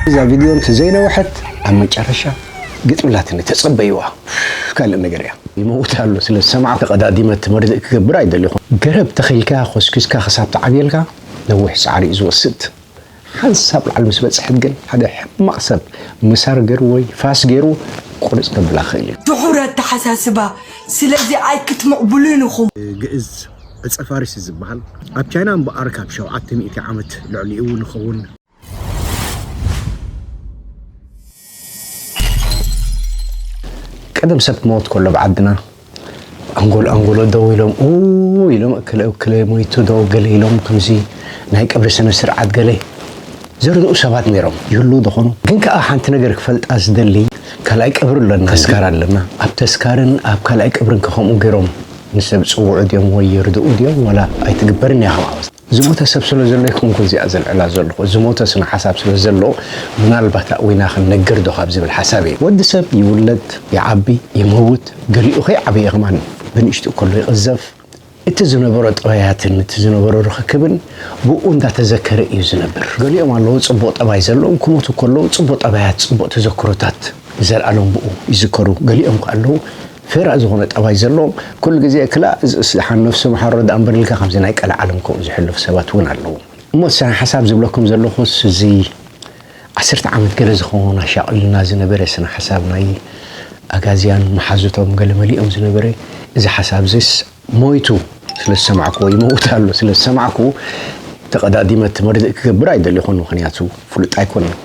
እዛ ቪድዮ እንተ ዘይነውሐት ኣብ መጨረሻ ግጥምላትኒ ተጸበይዋ። ካልእ ነገር እያ። ይመውት ኣሎ ስለ ዝሰማዕኩ ተቐዳዲመ እቲ መርድእ ክገብር ኣይደለኹን። ገረብ ተኺልካ ኮስኪስካ ክሳብ ትዓብየልካ ነዊሕ ጻዕሪ እዩ ዝወስድ። ሓንሳብ ላዕሊ ምስ በጽሐት ግን ሓደ ሕማቕ ሰብ ምሳር ገይሩ ወይ ፋስ ገይሩ ቁርጽ ከብላ ክእል እዩ። ድሑር ኣተሓሳስባ። ስለዚ ኣይክትምቕብሉን ኢኹም። ግእዝ ዕጸ ፋርስ እዩ ዝበሃል። ኣብ ቻይና እምበኣር ካብ ሸውዓተ ሚእቲ ዓመት ልዕሊኡ ንኸውን። ቀደም ሰብ ክመውት ከሎ ብዓድና ኣንጎል ኣንጎሎ ደው ኢሎም ኡ ኢሎም እክለ እክለ ሞይቱ ዶ ገለ ኢሎም ከምዚ ናይ ቀብሪ ስነ ስርዓት ገለ ዘርድኡ ሰባት ነይሮም ይህልዉ ዝኾኑ። ግን ከኣ ሓንቲ ነገር ክፈልጣ ዝደሊ ካልኣይ ቀብሪ ኣለና፣ ተስካር ኣለና። ኣብ ተስካርን ኣብ ካልኣይ ቀብርን ከ ከምኡ ገይሮም ንሰብ ጽውዑ ድዮም ወይ የርድኡ ድዮም? ዋላ ኣይትግበርን እያ ከም ዓወት። ዝሞተ ሰብ ስለ ዘሎ ይኮንኩ እዚኣ ዘልዕላ ዘለኹ። ዝሞተ ስነ ሓሳብ ስለ ዘሎ ምናልባት ኣእዊና ክንነግር ዶ ካብ ዝብል ሓሳብ እየ። ወዲ ሰብ ይውለድ፣ ይዓቢ፣ ይመውት፣ ገሊኡ ከይዓበየ ከማን ብንእሽትኡ ከሎ ይቕዘፍ። እቲ ዝነበሮ ጠባያትን እቲ ዝነበሮ ርኽክብን ብኡ እንዳተዘከረ እዩ ዝነብር። ገሊኦም ኣለዉ ጽቡቕ ጠባይ ዘለዎም ክሞቱ ከለዉ ጽቡቕ ጠባያት፣ ጽቡቕ ተዘክሮታት ዘልኣሎም ብኡ ይዝከሩ። ገሊኦም ከ ኣለዉ ፌራ ዝኾነ ጠባይ ዘለዎም ኩሉ ግዜ ክላ እዚ ደሓን ነፍሱ መሓሮ ደኣ እምበር ኢልካ ከምዚ ናይ ቀልዓለም ከምኡ ዝሕልፉ ሰባት እውን ኣለዉ። እሞ ስነ ሓሳብ ዝብለኩም ዘለኹስ እዚ ዓሰርተ ዓመት ገለ ዝኸውን ኣሻቕልና ዝነበረ ስነ ሓሳብ ናይ ኣጋዝያን መሓዙቶም ገለ መሊኦም ዝነበረ እዚ ሓሳብ እዚስ ሞይቱ ስለ ዝሰማዕኩዎ፣ ይመውት ኣሎ ስለ ዝሰማዕኩ ተቐዳዲመ እቲ መርድእ ክገብር ኣይደለኹን። ምኽንያቱ ፍሉጥ ኣይኮነን።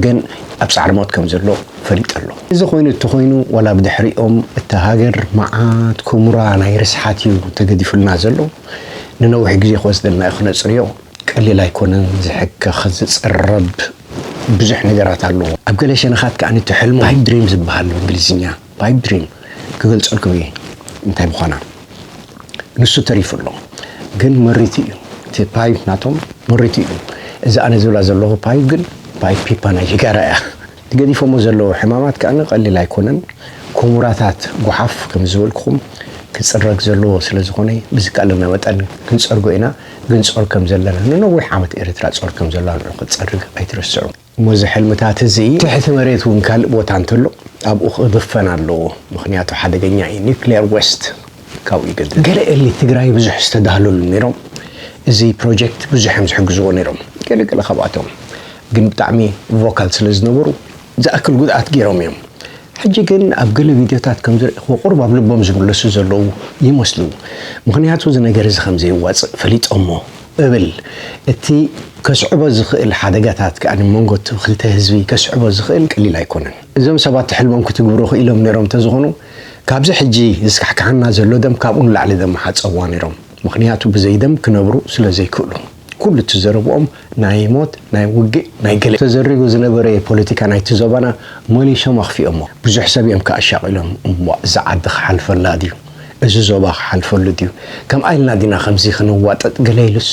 ግን ኣብ ጻዕሪ ሞት ከም ዘሎ ፈሊጠ ኣለኹ። እዚ ኮይኑ እቲ ኮይኑ ዋላ ብድሕሪኦም እታ ሃገር መዓት ኩምራ ናይ ርስሓት እዩ ተገዲፉልና ዘሎ። ንነዊሕ ግዜ ክወስደልና እዩ ክነጽርዮ። ቀሊል ኣይኮነን። ዝሕከኽ ዝጸረብ ብዙሕ ነገራት ኣለዎ። ኣብ ገለ ሸነኻት ከኣ እቲ ሕልሙ ፓይፕ ድሪም ዝበሃል ብእንግሊዝኛ ፓይፕ ድሪም ክገልጸልኩም እየ እንታይ ምዃና። ንሱ ተሪፉ ኣሎ። ግን መሪቱ እዩ። እቲ ፓይፕ ናቶም መሪቱ እዩ። እዚ ኣነ ዝብላ ዘለኹ ፓይፕ ግን ፓይፕ ፒፓ ናይ ሽጋራ እያ። ገዲፎሞ ዘለዉ ሕማማት ከኣ ቀሊል ኣይኮነን። ኩምራታት ጓሓፍ ከም ዝበልኩኹም ክጽረግ ዘለዎ ስለ ዝኾነ ብዝከኣለና መጠን ክንጸርጎ ኢና። ግን ጾር ከም ዘለና ንነዊሕ ዓመት ኤርትራ ጾር ከም ዘላ ንዑ ክትጸርግ ኣይትርስዑ። እሞ እዚ ሕልምታት እዚ ትሕቲ መሬት እውን ካልእ ቦታ እንተሎ ኣብኡ ክድፈን ኣለዎ። ምኽንያቱ ሓደገኛ እዩ። ኒክሊየር ዌስት ካብኡ ይገድል። ገለ ኤሊት ትግራይ ብዙሕ ዝተዳህለሉ ነይሮም። እዚ ፕሮጀክት ብዙሕ እዮም ዝሕግዝዎ ነይሮም። ገለ ገለ ካብኣቶም ግን ብጣዕሚ ቮካል ስለ ዝነበሩ ዝኣክል ጉድኣት ገይሮም እዮም። ሕጂ ግን ኣብ ገለ ቪድዮታት ከም ዝረእኹዎ ቁሩብ ኣብ ልቦም ዝምለሱ ዘለዉ ይመስሉ። ምኽንያቱ እዚ ነገር እዚ ከም ዘየዋጽእ ፈሊጦሞ እብል። እቲ ከስዕቦ ዝኽእል ሓደጋታት ከኣ ንመንጎ እቲ ክልተ ህዝቢ ከስዕቦ ዝኽእል ቀሊል ኣይኮነን። እዞም ሰባት ሕልሞም ክትግብሩ ክኢሎም ነይሮም እንተዝኾኑ ካብዚ ሕጂ ዝስካሕክሓና ዘሎ ደም ካብኡ ንላዕሊ ደም ምሓጸብዋ ነይሮም። ምኽንያቱ ብዘይ ደም ክነብሩ ስለ ዘይክእሉ። ኩሉ እቲ ዘረብኦም ናይ ሞት፣ ናይ ውግእ፣ ናይ ገለ ተዘሪጉ ዝነበረ ፖለቲካ ናይቲ ዞባና መሊሶም ኣኽፊኦሞ። ብዙሕ ሰብ እዮም ከኣ ኣሻቒሎም። እሞ እዛ ዓዲ ክሓልፈላ ድዩ? እዚ ዞባ ክሓልፈሉ ድዩ? ከምኣ ኢልና ዲና ከምዚ ክንዋጠጥ ገለ ኢሉስ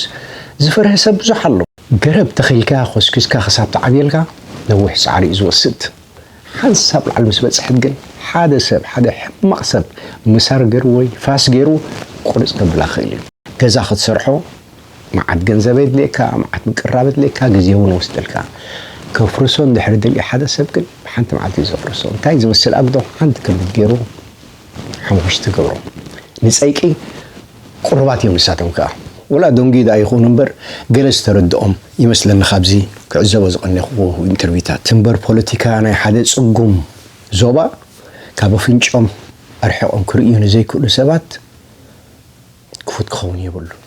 ዝፈርሀ ሰብ ብዙሕ ኣሎ። ገረብ ተኺልካ ኮስኪስካ ክሳብ ትዓብየልካ ነዊሕ ጻዕሪ እዩ ዝወስድ። ሓንሳብ ላዕሊ ምስ በጽሐት ግን ሓደ ሰብ፣ ሓደ ሕማቕ ሰብ ምሳር ገይሩ ወይ ፋስ ገይሩ ቁርጽ ከብላ ክእል እዩ። ገዛ ክትሰርሖ መዓት ገንዘብ የድልየካ፣ መዓት ምቅራብ የድልየካ፣ ግዜ እውን ወስደልካ። ከፍርሶ እንድሕሪ ደልዩ ሓደ ሰብ ግን ብሓንቲ መዓልቲ እዩ ዘፍርሶ። እንታይ ዝመስል ኣግዶ ሓንቲ ክልተ ገይሩ ሓሙሽተ ገብሮ። ንጸይቂ ቁሩባት እዮም ንሳቶም ከኣ። ወላ ደንጉዩ ደኣ ይኹን እምበር ገለ ዝተረድኦም ይመስለኒ ካብዚ ክዕዘቦ ዝቐነኹዎ ኢንተርቪታት። እምበር ፖለቲካ ናይ ሓደ ጽጉም ዞባ ካብ ኣፍንጭኦም ኣርሒቖም ክርእዩ ንዘይክእሉ ሰባት ክፉት ክኸውን የብሉን።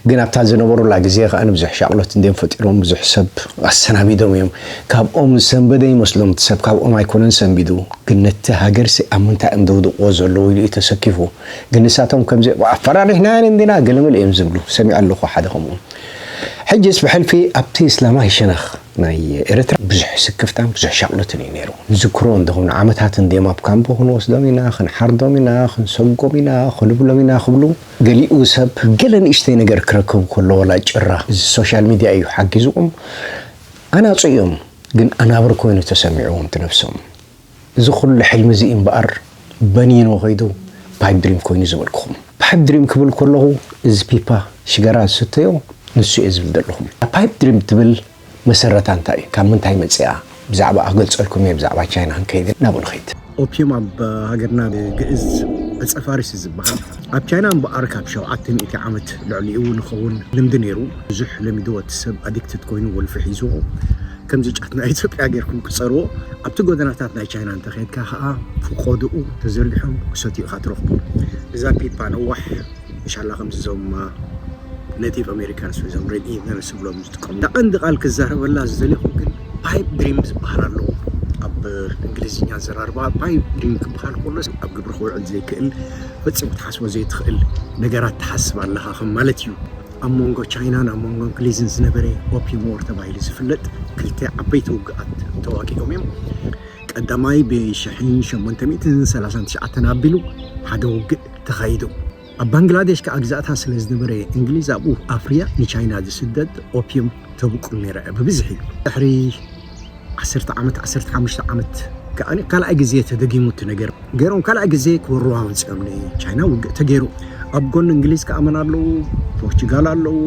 ግን ኣብታ ዝነበሩላ ግዜ ከኣ ብዙሕ ሻቕሎት እንድዮም ፈጢሮም፣ ብዙሕ ሰብ ኣሰናቢዶም እዮም። ካብኦም ዝሰንበደ ይመስሎም፣ እቲ ሰብ ካብኦም ኣይኮነን ሰንቢዱ። ግን ነቲ ሃገርሲ ኣብ ምንታይ እዮም ደውድቕዎ ዘለዉ ኢሉ እዩ ተሰኪፉ። ግን ንሳቶም ከምዚ ኣፈራሪሕናየን እንዲና ገለመለ እዮም ዝብሉ። ሰሚዐ ኣለኹ ሓደ ከምኡ። ሕጅስ ብሕልፊ ኣብቲ እስላማይ ሸነኽ ናይ ኤርትራ ብዙሕ ስክፍታን ብዙሕ ሻቕሎትን እዩ ነይሩ። ንዝክሮ እንተኾኑ ዓመታት እንድዮም ኣብ ካምቦ ክንወስዶም ኢና፣ ክንሓርዶም ኢና፣ ክንሰጎም ኢና፣ ክንብሎም ኢና ክብሉ ገሊኡ ሰብ ገለ ንእሽተይ ነገር ክረክብ ከሎ ወላ ጭራ እዚ ሶሻል ሚድያ እዩ ሓጊዝዎም ኣናጹ እዮም። ግን ኣናብር ኮይኑ ተሰሚዕዎም እቲ ነብሶም። እዚ ኩሉ ሕልሚ እዚ እምበኣር በኒኑ ከይዱ ፓይፕ ድሪም ኮይኑ ዝበልኩኹም። ፓይፕ ድሪም ክብል ከለኹ እዚ ፒፓ ሽጋራ ዝስተዮ ንሱ እየ ዝብል ዘለኹም። ፓይፕ ድሪም ትብል መሰረታ እንታይ እዩ? ካብ ምንታይ መጽኣ? ብዛዕባኣ ክገልጸልኩም እየ። ብዛዕባ ቻይና ክንከይድ ናብኡ ንኸይድ። ኦፒየም ኣብ ሃገርና ብግእዝ ዕጸ ፋርስ እዩ ዝበሃል። ኣብ ቻይና እምበኣር ካብ ሸውዓተ ሚእቲ ዓመት ልዕሊኡ ንኸውን ልምዲ ነይሩ። ብዙሕ ለሚድዎ እቲ ሰብ ኣዲክትድ ኮይኑ ወልፊ ሒዝዎ። ከምዚ ጫት ናይ ኢትዮጵያ ጌርኩም ክጸርዎ። ኣብቲ ጎደናታት ናይ ቻይና እንተኸድካ ኸኣ ፍቆድኡ ተዘርጊሖም ክሰትዩ ኢኻ ትረኽቦም። እዛ ፒፓ ነዋሕ፣ እንሻላ ከምዚ እዞም ኔቲቭ ኣሜሪካንስ ወይ እዞም ሬድ ኢንዲያንስ ዝብሎም ዝጥቀሙ። እታ ቀንዲ ቃል ክዛረበላ ዝደለኹ ግን ፓይፕ ድሪም ዝበሃል ኣለዎ። ኣብ እንግሊዝኛ ኣዘራርባ ፓይፕ ድሪም ክበሃል ከሎስ ኣብ ግብሪ ክውዕል ዘይክእል፣ ፈጺሙ ክትሓስቦ ዘይትኽእል ነገራት ትሓስብ ኣለኻ ከም ማለት እዩ። ኣብ መንጎ ቻይናን ኣብ መንጎ እንግሊዝን ዝነበረ ኦፒየም ዎር ተባሂሉ ዝፍለጥ ክልተ ዓበይቲ ውግኣት ተዋጊኦም እዮም። ቀዳማይ ብሽሕን ሸሞንተ ሚእትን ሰላሳን ትሽዓተን ኣቢሉ ሓደ ውግእ ተኻይዱ። ኣብ ባንግላዴሽ ከኣ ግዛእታ ስለ ዝነበረ እንግሊዝ ኣብኡ ኣፍርያ ንቻይና ዝስደድ ኦፒየም ተብቁል ነይራ እያ ብብዝሒ። ድሕሪ ዓሰርተ ዓመት፣ ዓሰርተ ሓሙሽተ ዓመት ከኣ ካልኣይ ግዜ ተደጊሙ እቲ ነገር። ገይሮም ካልኣይ ግዜ ክወርዋ ኣምጺኦም ንቻይና ውግእ ተገይሩ። ኣብ ጎኒ እንግሊዝ ከኣ መን ኣለዉ? ፖርቹጋል ኣለዉ፣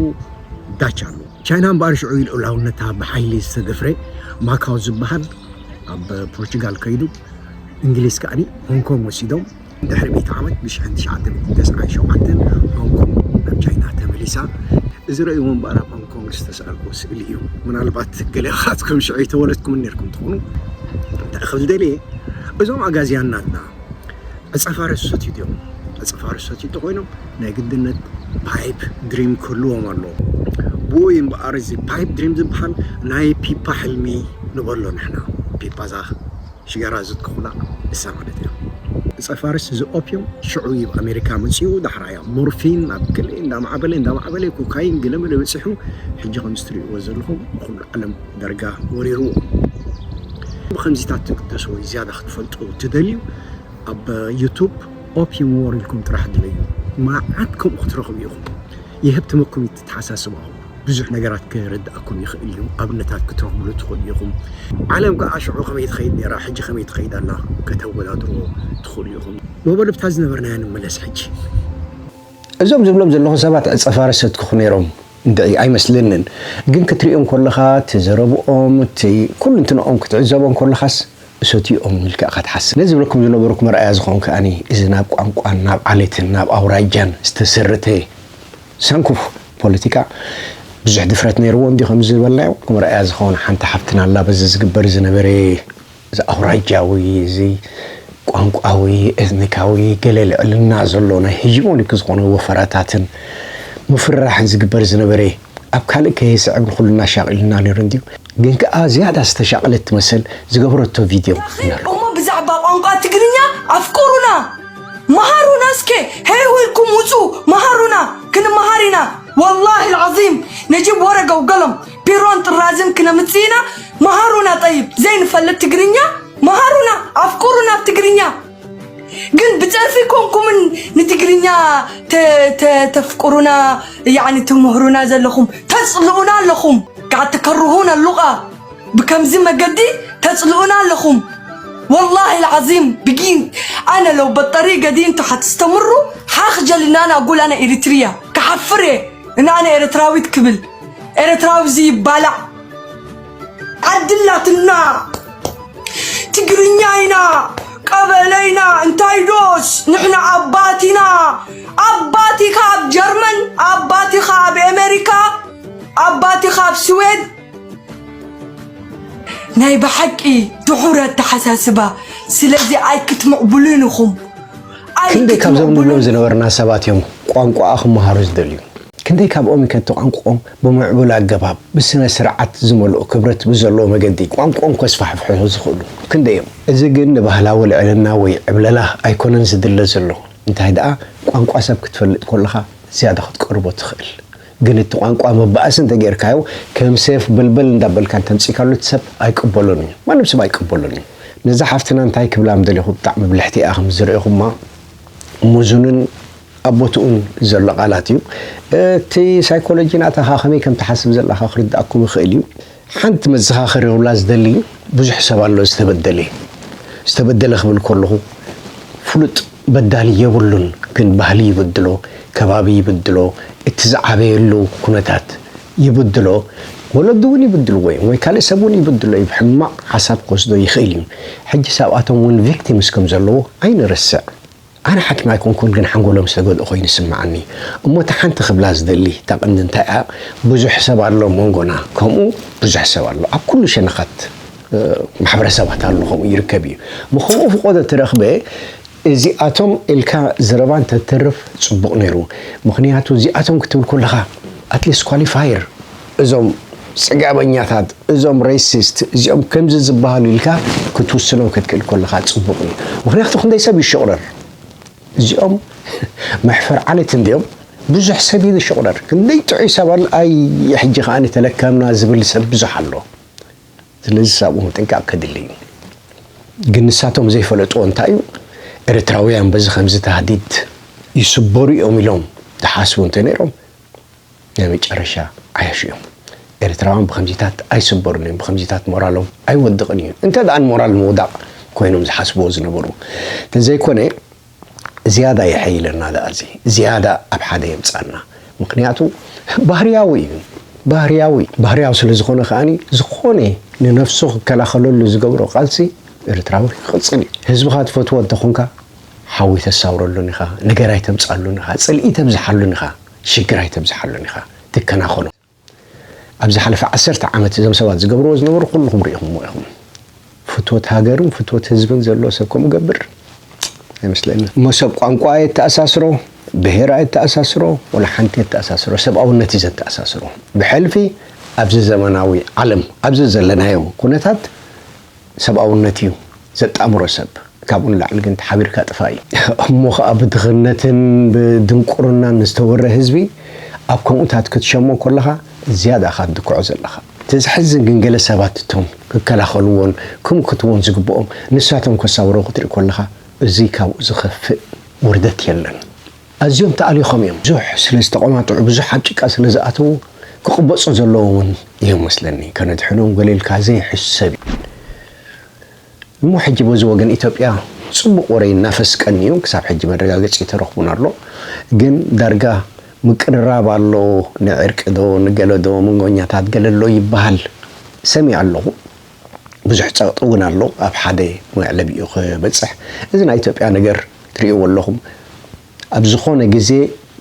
ዳች ኣለዉ። ቻይና እምበኣር ሽዑ ልኡላውነታ ብሓይሊ ዝተደፍረ ማካው ዝበሃል ኣብ ፖርቹጋል ከይዱ እንግሊዝ ከኣ ሆንግ ኮንግ ወሲዶም። ድሕሪ ሚእቲ ዓመት ብሽሕን ትሽዓተ ሚእትን ተስዓን ሸውዓተን ሆንግ ኮንግ ናብ ቻይና ተመሊሳ። እዚ ረእይዎ እምበኣር ኣብ ሆንግ ኮንግ ዝተሰኣልኩዎ ስእሊ እዩ። ምናልባት ገለ ካብትኩም ሽዑ ኣይተወለድኩምን ነይርኩም ትኾኑ። እንታይ ክብል ደልየ፣ እዞም ኣጋዝያን ናትና ዕጸ ፋርስ ሰትዩ ድዮም? ዕጸ ፋርስ ሰትዩ እንተኾይኖም ናይ ግድነት ፓይፕ ድሪም ክህልዎም ኣለዎ። ብኡ እዩ እምበኣር እዚ ፓይፕ ድሪም ዝበሃል ናይ ፒፓ ሕልሚ ንበሎ ንሕና። ፒፓ እዛ ሽጋራ ዝትክኹላ እሳ ማለት እያ። ዕጸ ፋርስ እዚ ኦፒየም ሽዑ እዩ ኣብ ኣሜሪካ መጺኡ፣ ዳሕራይ ኣብ ሞርፊን፣ ኣብ ገለ እንዳማዕበለ፣ እንዳማዕበለ ኮካይን ገለመለ በጺሑ፣ ሕጂ ከምዚ ትርእይዎ ዘለኹም ንኹሉ ዓለም ዳርጋ ወሪርዎ። ብኸምዚታት ትግደሱ ወይ ዝያዳ ክትፈልጡ ትደልዩ፣ ኣብ ዩቱብ ኦፒየም ዎር ኢልኩም ጥራሕ ድለዩ። መዓት ከምኡ ክትረኽቡ ኢኹም። የህብትመኩም እዩ ኣተሓሳስባኹም። ብዙሕ ነገራት ክርድኣኩም ይኽእል እዩ። ኣብነታት ክትረኽብሉ ትኽእሉ ኢኹም። ዓለም ከኣ ሽዑ ከመይ ትኸይድ ነይራ፣ ሕጂ ከመይ ትኸይድ ኣላ ከተወዳድርዎ ትኽእሉ ኢኹም። ወበልብታ ዝነበርናዮ ንመለስ ሕጂ። እዞም ዝብሎም ዘለኹ ሰባት ዕጸ ፋርስ ሰትክኹ ነይሮም እንድዒ ኣይመስለንን። ግን ክትሪኦም ከለኻ እቲ ዘረብኦም፣ እቲ ኩሉ እንትንኦም ክትዕዘቦም ከለኻስ እሰትኦም ኢልካ ኢኻ ትሓስብ። ነዚ ዝብለኩም ዝነበርኩ መርኣያ ዝኾን ከኣኒ እዚ ናብ ቋንቋን ናብ ዓሌትን ናብ ኣውራጃን ዝተሰረተ ሳንኩፍ ፖለቲካ ብዙሕ ድፍረት ነይርዎ እንዲ ከም ዝበልናዮ። መርኣያ ዝኾነ ሓንቲ ሓፍትና ኣላ በዚ ዝግበር ዝነበረ እዚ ኣውራጃዊ፣ እዚ ቋንቋዊ፣ ኤትኒካዊ ገለ ልዕልና ዘሎ ናይ ሄጂሞኒክ ዝኾነ ወፈራታትን ምፍርራሕን ዝግበር ዝነበረ ኣብ ካልእ ከየስዕብ ንኹልና ኣሻቒሉና ነይሩ እንድዩ። ግን ከኣ ዝያዳ ዝተሻቐለት ትመስል ዝገበረቶ ቪድዮ ኣሎ። እሞ ብዛዕባ ቋንቋ ትግርኛ ኣፍቅሩና፣ መሃሩና እስከ፣ ሄው ኢልኩም ውጹ፣ መሃሩና፣ ክንመሃር ኢና። ወላሂ ልዓዚም ነጂብ ወረገው ገሎም ፒሮን ጥራዝን ክነምጽእ ኢና። መሃሩና ጠይብ፣ ዘይንፈልጥ ትግርኛ መሃሩና፣ ኣፍቅሩና ብትግርኛ። ግን ብጸርፊ ኮንኩምን ንትግርኛ ተ- ተ- ተፍቅሩና ያኒ ትምህሩና ዘለኹም ተጽልኡና ኣለኹም። ከኣ ትከርሁን ኣሉቃ ብከምዚ መገዲ ተጽልኡና ኣለኹም። والله العظيم بجين أنا لو بطريقة دي انتو حتستمروا حاخجل إن أنا أقول أنا إريتريا كحفرة إن أنا إريتراوي تكبل إريتراوي زي بالع ዓዲ ኣላትና ትግርኛ ኢና ቀበሌ ኢና እንታይ ዶስ ንሕና ኣባት ኢና ኣባት ኢኻ ኣብ ጀርመን ኣባት ኢኻ ኣብ ኣሜሪካ ኣባት ኢኻ ኣብ ስዌድ ናይ ብሓቂ ድሑር ኣተሓሳስባ ስለዚ ኣይክትምዕብሉን ኢኹም ክንደይ ካብዞም ንብሎም ዝነበርና ሰባት እዮም ቋንቋኣ ክመሃሩ ዝደልዩ። ክንደይ ካብኦም ከቲ ቋንቋኦም ብምዕቡል ኣገባብ ብስነ ስርዓት ዝመልኦ ክብረት ብዘለዎ መገዲ ቋንቋኦም ከስፋሕፍሑ ዝኽእሉ ክንደይ እዮም። እዚ ግን ንባህላዊ ልዕልና ወይ ዕብለላ ኣይኮነን ዝድለ ዘሎ። እንታይ ደኣ ቋንቋ ሰብ ክትፈልጥ ከለኻ ዝያዳ ክትቀርቦ ትኽእል። ግን እቲ ቋንቋ መባእሲ እንተጌርካዮ ከም ሴፍ በልበል እንዳበልካ እንተምጺእካሉ እቲ ሰብ ኣይቅበሎን እዩ። ማንም ሰብ ኣይቅበሎን እዩ። ነዛ ሓፍትና እንታይ ክብላ ምደለኹ ብጣዕሚ ብልሕቲ እያ ከም ዝርእኹማ ሙዙንን ኣብ ቦትኡን ዘሎ ቃላት እዩ። እቲ ሳይኮሎጂ ናታኻ ከመይ ከም ትሓስብ ዘለኻ ክርድኣኩም ይኽእል እዩ። ሓንቲ መዘኻኸሪ ክብላ ዝደሊ ብዙሕ ሰብ ኣሎ ዝተበደለ ዝተበደለ ክብል ከለኹ ፍሉጥ በዳሊ የብሉን ግን ባህሊ ይብድሎ ከባቢ ይብድሎ እቲ ዝዓበየሉ ኩነታት ይብድሎ ወለዱ እውን ይብድልዎ እዮም፣ ወይ ካልእ ሰብ እውን ይብድሎ እዩ፣ ብሕማቕ ሓሳብ ክወስዶ ይኽእል እዩ። ሕጂ ሰብኣቶም እውን ቪክቲምስ ከም ዘለዎ ኣይንረስዕ። ኣነ ሓኪም ኣይኮንኩን፣ ግን ሓንጎሎም ዝተገድኦ ኮይኑ ይስምዓኒ። እሞ እታ ሓንቲ ክብላ ዝደሊ እታ ቀንዲ እንታይ እያ? ብዙሕ ሰብ ኣሎ መንጎና፣ ከምኡ ብዙሕ ሰብ ኣሎ ኣብ ኩሉ ሸነኻት፣ እ፣ ማሕበረሰባት ኣሎ፣ ከምኡ ይርከብ እዩ። እሞ ከምኡ ፍቆዶ ተረኽበ፣ እዚኣቶም ኢልካ ዘረባ እንተትርፍ ጽቡቕ ነይሩ። ምኽንያቱ እዚኣቶም ክትብል ከለኻ ኣትሊስት ኳሊፋየር፣ እዞም ጽጋበኛታት፣ እዞም ሬሲስት፣ እዚኦም ከምዚ ዝበሃሉ ኢልካ ክትውስኖም ክትክእል ከለኻ ጽቡቕ እዩ። ምኽንያቱ ክንደይ ሰብ ይሸቑረር። እዚኦም መሕፈር ዓሌት እንድዮም፣ ብዙሕ ሰብ እዩ ዝሸቑረር። ክንደይ ጥዑይ ሰብ ኣሎ፣ ኣይ ሕጂ ከኣ ተለከምና ዝብል ሰብ ብዙሕ ኣሎ። ስለዚ ሳብኡ ምጥንቃቕ ከድሊ እዩ። ግን ንሳቶም ዘይፈለጥዎ እንታይ እዩ? ኤርትራውያን በዚ ከምዚ ታህዲድ ይስበሩ እዮም ኢሎም ዝሓስቡ እንተ ነይሮም፣ ናይ መጨረሻ ዓያሹ እዮም። ኤርትራውያን ብኸምዚታት ኣይስበሩን እዮም፣ ብኸምዚታት ሞራሎም ኣይወድቕን እዩ። እንተ ደኣ ንሞራል ምውዳቕ ኮይኖም ዝሓስብዎ ዝነበሩ እንተዘይኮነ፣ ዝያዳ የሐይለና ደኣ እዚ፣ ዝያዳ ኣብ ሓደ የምጻና። ምኽንያቱ ባህርያዊ እዩ። ባህርያዊ፣ ባህርያዊ ስለ ዝኾነ ከኣኒ፣ ዝኾነ ንነፍሱ ክከላኸለሉ ዝገብሮ ቃልሲ ኤርትራዊ ክቕጽል እዩ። ህዝብኻ ትፈትዎ እንተኾንካ፣ ሓዊ ተሳውረሉን ኢኻ፣ ነገር ኣይተምጻሉን ኢኻ፣ ጽልኢ ተብዝሓሉን ኢኻ፣ ሽግር ኣይተብዝሓሉን ኢኻ፣ ትከናኸኖ። ኣብ ዝሓለፈ ዓሰርተ ዓመት እዞም ሰባት ዝገብርዎ ዝነበሩ ኩልኹም ርኢኹምዎ ኢኹም። ፍትወት ሃገርን ፍትወት ህዝብን ዘለዎ ሰብ ከምኡ ገብር ኣይመስለኒ። እሞ ሰብ ቋንቋ የተኣሳስሮ፣ ብሄር የተኣሳስሮ፣ ወላ ሓንቲ የተኣሳስሮ፣ ሰብኣውነት እዩ ዘተኣሳስሮ። ብሕልፊ ኣብዚ ዘመናዊ ዓለም፣ ኣብዚ ዘለናዮ ኩነታት ሰብኣውነት እዩ ዘጣምሮ ሰብ። ካብኡ ንላዕሊ ግን ተሓቢርካ ጥፋእ እዩ። እሞ ኸኣ ብድኽነትን ብድንቁርናን ዝተወረ ህዝቢ ኣብ ከምኡታት ክትሸሞ ከለኻ ዝያዳ ኢኻ ትድክዖ ዘለኻ። እቲ ዘሕዝን ግን ገለ ሰባት እቶም ክከላኸልዎን ክምክትዎን ዝግብኦም ንሳቶም ከሳውሮ ክትርኢ ከለኻ እዚ ካብኡ ዝኸፍእ ውርደት የለን። ኣዝዮም ተኣሊኾም እዮም። ብዙሕ ስለ ዝተቖማጥዑ፣ ብዙሕ ኣብ ጭቃ ስለ ዝኣተዉ ክቕበጹ ዘለዎም እውን እዮም መስለኒ። ከነድሕኖም ገለ ኢልካ ዘይሕሰብ እዩ። እሞ ሕጂ በዚ ወገን ኢትዮጵያ ጽቡቕ ወረ ይናፈስ ቀንዩ፣ ክሳብ ሕጂ መረጋገጺ ተረኽቡን ኣሎ። ግን ዳርጋ ምቅርራብ ኣሎ፣ ንዕርቂ ዶ ንገለ ዶ መንጎኛታት ገለ ኣሎ ይበሃል ሰሚዐ ኣለኹ። ብዙሕ ጸቕጢ እውን ኣሎ ኣብ ሓደ መዕለቢኡ ክበጽሕ። እዚ ናይ ኢትዮጵያ ነገር ትርእይዎ ኣለኹም። ኣብ ዝኾነ ግዜ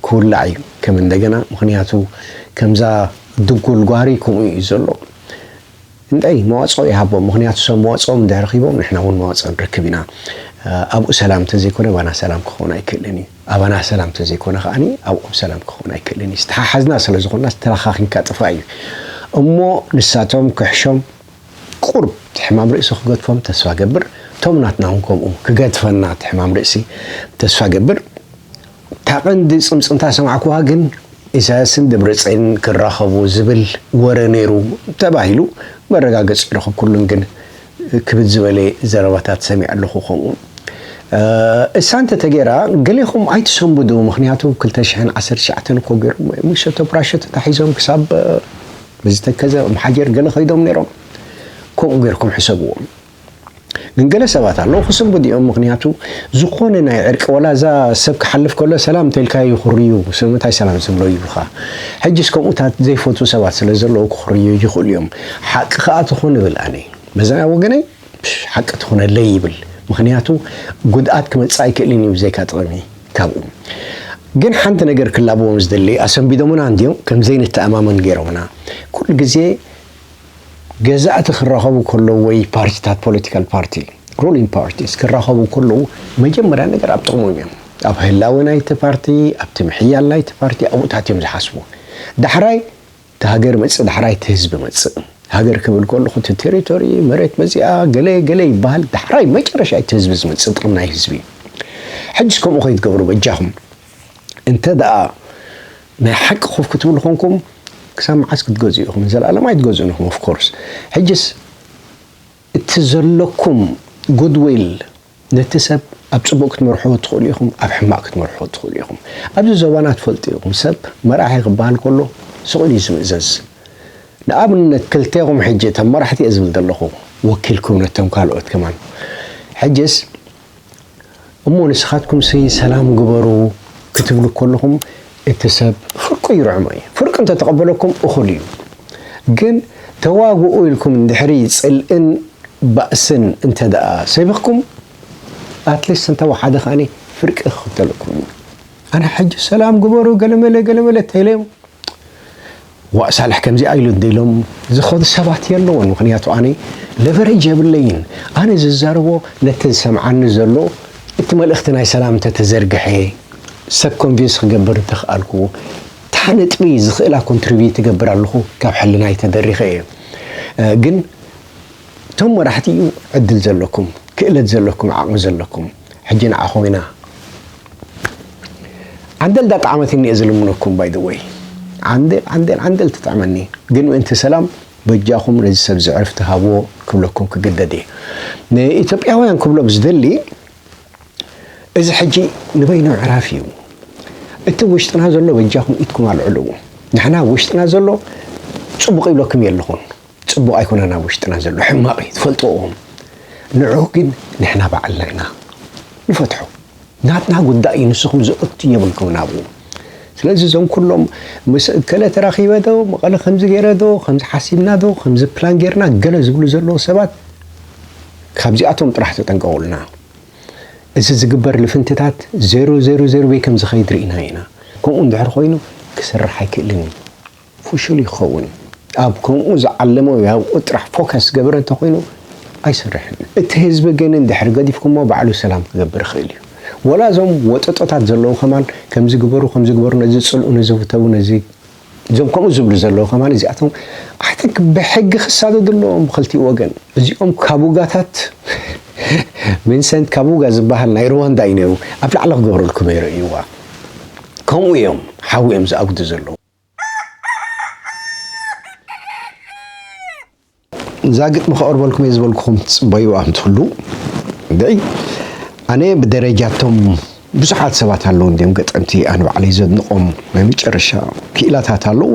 ክውላዕ እዩ ከም እንደገና፣ ምኽንያቱ ከምዛ ድጉል ጓሪ ከምኡ እዩ ዘሎ። እንታይ መዋጽኦ ይሃቦም፣ ምኽንያቱ ሰብ መዋጽኦም እንድሕር ረኺቦም ንሕና እውን መዋጽኦ ንረክብ ኢና። ኣብኡ ሰላም እንተዘይኮነ ኣባና ሰላም ክኸውን ኣይክእልን እዩ። ኣባና ሰላም እንተዘይኮነ ከኣኒ ኣብኦም ሰላም ክኸውን ኣይክእልን እዩ። ዝተሓሓዝና ስለ ዝኾንና ዝተለኻኺንካ ጥፋእ እዩ። እሞ ንሳቶም ክሕሾም ቁሩብ እቲ ሕማም ርእሲ ክገድፎም ተስፋ ገብር። እቶም ናትና እውን ከምኡ ክገድፈና እቲ ሕማም ርእሲ ተስፋ ገብር። እታ ቀንዲ ጽምጽምታ ሰማዕኩዋ ግን ኢሳያስን ደብረጽዮንን ክራኸቡ ዝብል ወረ ነይሩ ተባሂሉ መረጋገጺ ኣይረኸብኩሉን፣ ግን ክብድ ዝበለ ዘረባታት ሰሚዐ ኣለኹ። ከምኡ እሳ እንተተገይራ ገሌኹም ኣይትሰንብዱ፣ ምኽንያቱ ክልተ ሽሕን ዓሰርተ ትሽዓተን እኮ ገይሮም ሙሸ ተብራሸ ተታሒዞም ክሳብ በዚ ተከዘ መሓጀር ገለ ከይዶም ነይሮም። ከምኡ ገይርኩም ሕሰብዎም። ግን ገለ ሰባት ኣለዉ ክስንብዱ እዮም፣ ምኽንያቱ ዝኾነ ናይ ዕርቂ ወላ እዛ ሰብ ክሓልፍ ከሎ ሰላም እንተልካዮ ይኹርዩ፣ ስለምንታይ ሰላም ዝብሎ ይብሉኻ። ሕጅስ ከምኡታት ዘይፈትዉ ሰባት ስለ ዘለዉ ክኹርዩ ይኽእሉ እዮም። ሓቂ ከኣ ትኹን እብል ኣነ። በዛ ወገነይ ሓቂ ትኹነለይ ይብል። ምኽንያቱ ጉድኣት ክመጽእ ኣይክእልን እዩ ብዘይካ ጥቕሚ ካብኡ። ግን ሓንቲ ነገር ክላበዎም ዝደሊ፣ ኣሰንቢዶምና እንድዮም ከም ዘይንተኣማመን ገይሮምና። ኩሉ ግዜ ገዛእቲ ክራኸቡ ከለዉ ወይ ፓርቲታት፣ ፖለቲካል ፓርቲ፣ ሩሊንግ ፓርቲስ ክራኸቡ ከለዉ መጀመርያ ነገር ኣብ ጥቕሞም እዮም። ኣብ ህላወ ናይቲ ፓርቲ፣ ኣብቲ ምሕያል ናይቲ ፓርቲ ኣብኡታት እዮም ዝሓስቡ። ዳሕራይ እቲ ሃገር መጽእ፣ ዳሕራይ እቲ ህዝቢ መጽእ። ሃገር ክብል ከለኹ እቲ ቴሪቶሪ፣ መሬት መዚኣ፣ ገለ ገለ ይበሃል። ዳሕራይ መጨረሻ እቲ ህዝቢ ዝመጽእ፣ ጥቕሚ ናይ ህዝቢ እዩ። ሕጅስ ከምኡ ከይትገብሩ በጃኹም። እንተ ደኣ ናይ ሓቂ ኮፍ ክትብሉ ኮንኩም፣ ክሳብ መዓስ ክትገዝኡ ኢኹም? ንዘለኣለም ኣይትገዝኡን ኢኹም። ኦፍ ኮርስ ሕጅስ እቲ ዘለኩም ጉድዊል ነቲ ሰብ ኣብ ጽቡቕ ክትመርሕዎ ትኽእሉ ኢኹም፣ ኣብ ሕማቕ ክትመርሕዎ ትኽእሉ ኢኹም። ኣብዚ ዞባና ትፈልጡ ኢኹም፣ ሰብ መራሒ ክበሃል ከሎ ስቕ ኢሉ እዩ ዝምእዘዝ። ንኣብነት ክልቴኹም ሕጂ እቶም መራሕቲ እየ ዝብል ዘለኹ፣ ወኪልኩም ነቶም ካልኦት ከማን። ሕጅስ እሞ ንስኻትኩምሲ ሰላም ግበሩ ክትብሉ ከለኹም እቲ ሰብ ፍርቁ ይርዕሞ እዩ። ፍርቁ እንተተቐበለኩም እኹል እዩ። ግን ተዋግኡ ኢልኩም እንድሕሪ ጽልእን ባእስን እንተ ደኣ ሰቢኽኩም፣ ኣትሊስት እንተ ወሓደ ከኣኒ ፍርቂ ክኽተለኩም እዩ። ኣነ ሕጂ ሰላም ግበሩ ገለመለ ገለመለ ተይለዮም ዋእ ሳልሕ ከምዚኣ ኢሉ እንዲሎም ዝኸዱ ሰባት የለውን። ምኽንያቱ ኣነ ለቨሬጅ የብለይን። ኣነ ዝዛረቦ ነቲ ዝሰምዓኒ ዘሎ እቲ መልእኽቲ ናይ ሰላም እንተተዘርግሐ ሰብ ኮንቪንስ ክገብር እንተኽኣልኩ፣ እታ ነጥቢ ዝኽእላ ኮንትሪቢዩት ትገብር ኣለኹ ካብ ሕልናይ ተደሪኸ እየ። ግን እቶም መራሕቲ እዩ ዕድል ዘለኩም፣ ክእለት ዘለኩም፣ ዓቕሚ ዘለኩም። ሕጂ ንዓኹም ኢና ዓንደል ዳጣዕመትኒ እየ ዝልምነኩም። ባይ ዘ ወይ ዓንደል ዓንደል ዓንደል ትጥዕመኒ። ግን ምእንቲ ሰላም በጃኹም ነዚ ሰብ ዘዕርፍቲ ሃብዎ ክብለኩም ክግደድ እየ። ንኢትዮጵያውያን ክብሎ ብዝደሊ፣ እዚ ሕጂ ንበይኑ ዕራፍ እዩ። እቲ ውሽጥና ዘሎ በጃኹም ኢድኩም ኣልዕልዎ። ንሕና ውሽጥና ዘሎ ጽቡቕ ይብለኩም የለኹን። ጽቡቕ ኣይኮነን ኣብ ውሽጥና ዘሎ፣ ሕማቕ እዩ፣ ትፈልጥዎም። ንዑ ግን ንሕና ባዕልና ኢና ንፈትሖ። ናትና ጉዳይ እዩ፣ ንስኹም ዘእቱ የብልኩም ናብኡ። ስለዚ እዞም ኩሎም ምስ እከለ ተራኺበ ዶ፣ መቐለ ከምዚ ገይረ ዶ፣ ከምዚ ሓሲብና ዶ፣ ከምዚ ፕላን ጌርና ገለ ዝብሉ ዘለዉ ሰባት ካብዚኣቶም ጥራሕ ተጠንቀቑልና። እዚ ዝግበር ልፍንትታት ዜሮ ዜሮ ዜሮ በይ ከም ዝኸይድ ርኢና ኢና። ከምኡ እንድሕር ኮይኑ ክስራሕ ኣይክእልን እዩ። ፍሹል ይኸውን። ኣብ ከምኡ ዝዓለሞ ያው ጥራሕ ፎከስ ገበረ እንተኾይኑ ኣይሰርሕን። እቲ ህዝቢ ግን እንድሕር ገዲፍኩሞ ባዕሉ ሰላም ክገብር ይኽእል እዩ። ወላ እዞም ወጠጦታት ዘለዉ ከማን ከምዚ ግበሩ፣ ከምዚ ግበሩ፣ ነዚ ጽልኡ፣ ነዚ ውተቡ፣ ነዚ እዞም ከምኡ ዝብሉ ዘለዉ ከማን እዚኣቶም ኣይ ቲንክ ብሕጊ ክሳደዱ ኣለዎም ብክልቲኡ ወገን። እዚኦም ካቡጋታት ቪንሰንት ካቡጋ ዝበሃል ናይ ሩዋንዳ እዩ ነይሩ። ኣብ ላዕሊ ክገብረልኩም እየ ርእይዋ። ከምኡ እዮም ሓዊ እዮም ዝኣጉዱ ዘለዉ። እዛ ግጥሚ ከቕርበልኩም እየ ዝበልኩኹም ትጽበዩ ኣምትሉ። ደይ ኣነ ብደረጃቶም ብዙሓት ሰባት ኣለዉ እንዲኦም ገጠምቲ ኣነ ባዕለይ ዘድንቖም ናይ መጨረሻ ክኢላታት ኣለዉ።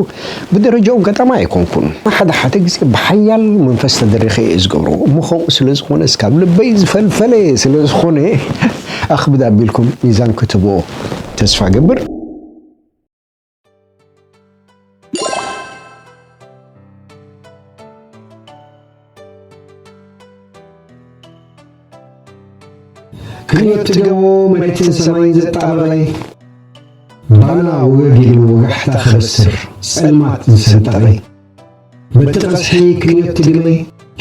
ብደረጃኦም ገጣማይ ኣይኮንኩን። ሓደ ሓደ ግዜ ብሓያል መንፈስ ተደሪኸ እየ ዝገብሮ። እሞ ከምኡ ስለ ዝኾነ እስካብ ልበይ ዝፈልፈለ ስለ ዝኾነ ኣኽብድ ኣቢልኩም ሚዛን ክትህብዎ ተስፋ ገብር። ክንዮት ትገቦ መሬትን ሰማይን ዘጣበቐ፣ ባና ወገግ ኢሉ ወጋሕታ ከበስር ጸልማት ዝሰንጠቐ፣ በቲ ቀዝሒ ክንዮት ትግመ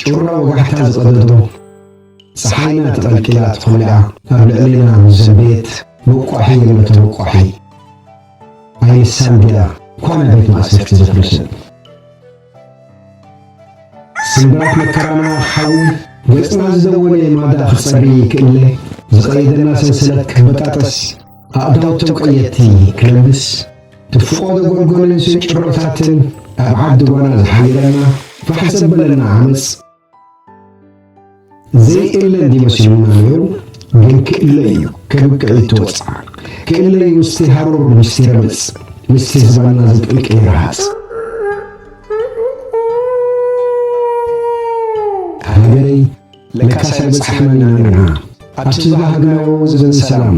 ጩራ ወጋሕታ ዝቐደዶ፣ ጸሓይና ተቐልቂላ ተኾሊዓ ኣብ ልዕሌና ምስ ዘንበየት፣ መቋሒ የሎ ተመቋሒ። ኣይንሳን ድያ ኳና ቤት ማእሰርቲ ዘፍርሰት። ስምብራት መከራና ሓዊ ገጽና ዝደወለ ማዳ ክጸሪ ይክእለ፣ ዝቐየደና ሰንሰለት ክበጣጠስ፣ ኣእዳውቶም ቀየድቲ ክለምስ፣ ትፍቖ ዘጎልጎልን ስንጭሮታትን ኣብ ዓዲ ጓና ዝሓየረና ፋሕ ዘበለና ዓመጽ፣ ዘይእለ እንዲመስሉና ነይሩ፣ ግን ክእለ እዩ ከብቅዕ እትወጽዓ። ክእለ እዩ ምስቲ ሃሩር፣ ምስቲ ረመጽ፣ ምስቲ ዝባና ዘብቅልቅል ረሃጽ። ሃገረይ ለካስ ኣይበጻሕናን ኢና ንሕና ኣብቲ ዝበሃግናዮ ዘበን ሰላም፣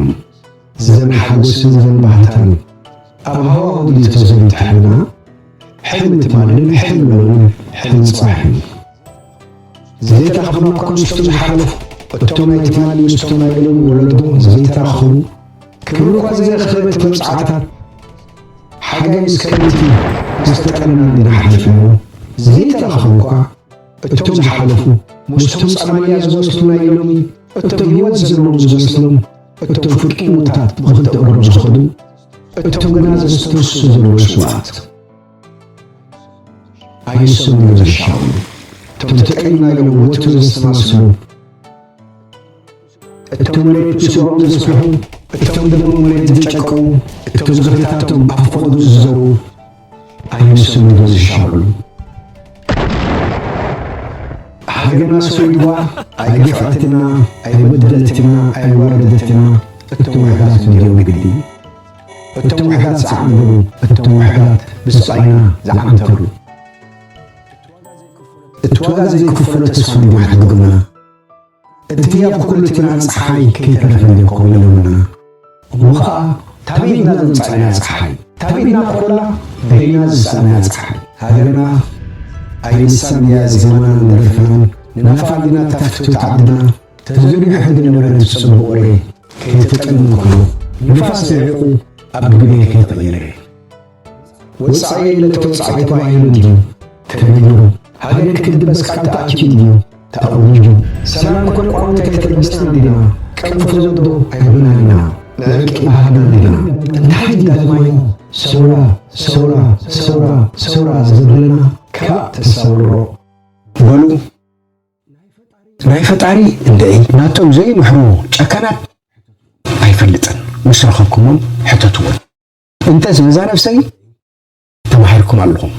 ዘበን ሓጎስን ዘበን ባህታን። ኣብ ሃዋህው ድዩ ተዘሪቱ ሕልምና? ሕልሚ ትማልን ሕልሚ ሎምን ሕልሚ ጽባሕን። ዘይተራኽብና እኳ ምስቶም ዝሓለፉ፣ እቶም ናይ ትማሊ ምስቶም ናይ ሎሚ ወለዶ ዘይተራኸቡ፣ ክብሪ እኳ ዘይረኸበት መብጽዓታት፣ ሓጋይ ምስ ከረምቲ ምስ ተጠለና እንዲና ሓሊፍናዮ። ዘይተራኸቡ እኳ እቶም ዝሓለፉ፣ ምስቶም ጻማያ ዝመስሉ ናይ ሎሚ፣ እቶም ህይወት ዘለዎም ዝመስሎም፣ እቶም ፍርቂ ምዉታት ብኽልተ እግሮም ዝኸዱ፣ እቶም ግና ዘስተንፍሱ ዘለዉ ስዉኣት። ኣይንሶም እዮም ዝሻቐሉ፣ እቶም ተጠሊምና ኢሎም ወትሩ ዘስተማስሉ፣ እቶም መሬት ብስግኦም ዘስርሑ፣ እቶም ደሞም መሬት ዘጨቀዉ፣ እቶም ዝኽርታቶም ኣብ ፈቐድኡ ዝዘርኡ፣ ኣይንሶም እዮም ዝሻቐሉ። ሃገርና ሰዊድዋ ኣይገፍዐትና፣ ኣይበደለትና፣ ኣይዋረደትና፣ እቶም ውሑዳት እንድዮም ግዲ። እቶም ውሑዳት ዝዓንደሩ፣ እቶም ውሑዳት ብስቓይና ዝዓንተሩ። እቲ ዋጋ ዘይክፈሎ ተስፋ እንድዮም ሓድጎምና። እቲ ኣብ ኩሉ እቲ ብርሃን ጸሓይ ከይተረፈ እንድዮም ኮብሊሎምና። እሞ ኸኣ ታበይ ኢድና ዘምጻእናያ ጸሓይ? ታበይ ኢድና ኮላ በይና ዝሰኣናያ ጸሓይ? ሃገርና ኣይንሳን ድያ ዜማናን ደርፍናን ንናፋሊና እታ ፍትውቲ ዓድና ተዘርጊሑ ዝነበረ እቲ ጽቡቕ ወሬ ከይተጠልመ ከሎ ንፋስ ንዒቑ ኣብ ግበይ ከይተቐየረ። ወጻኢ ለተወጻኢ ተባሂሉ እንድዩ ተነጊሩ። ሃገር ክትድበስ ቃል ተኣትዩ እንድዩ ተኣዊጁ። ሰላም ኮነ ቋንቋ ኣይተበገስና እንዲና ቀንፎ ዘብዶ ኣይበናን ኢና። ንዕቂ ባህልና እንዲና። እንታይ ድዩ ዳግማይ ሰውራ ሰውራ ሰውራ ሰውራ ዘብለና ካብ ተሳውሮ። በሉ ናይ ፈጣሪ እንደይ ናቶም ዘይምሕሩ ጨካናት ኣይፈልጥን። ምስ ረኸብኩሞም ሕተትዎም። እንተስ በዛ ነፍሰይ ተማሂርኩም ኣለኹም።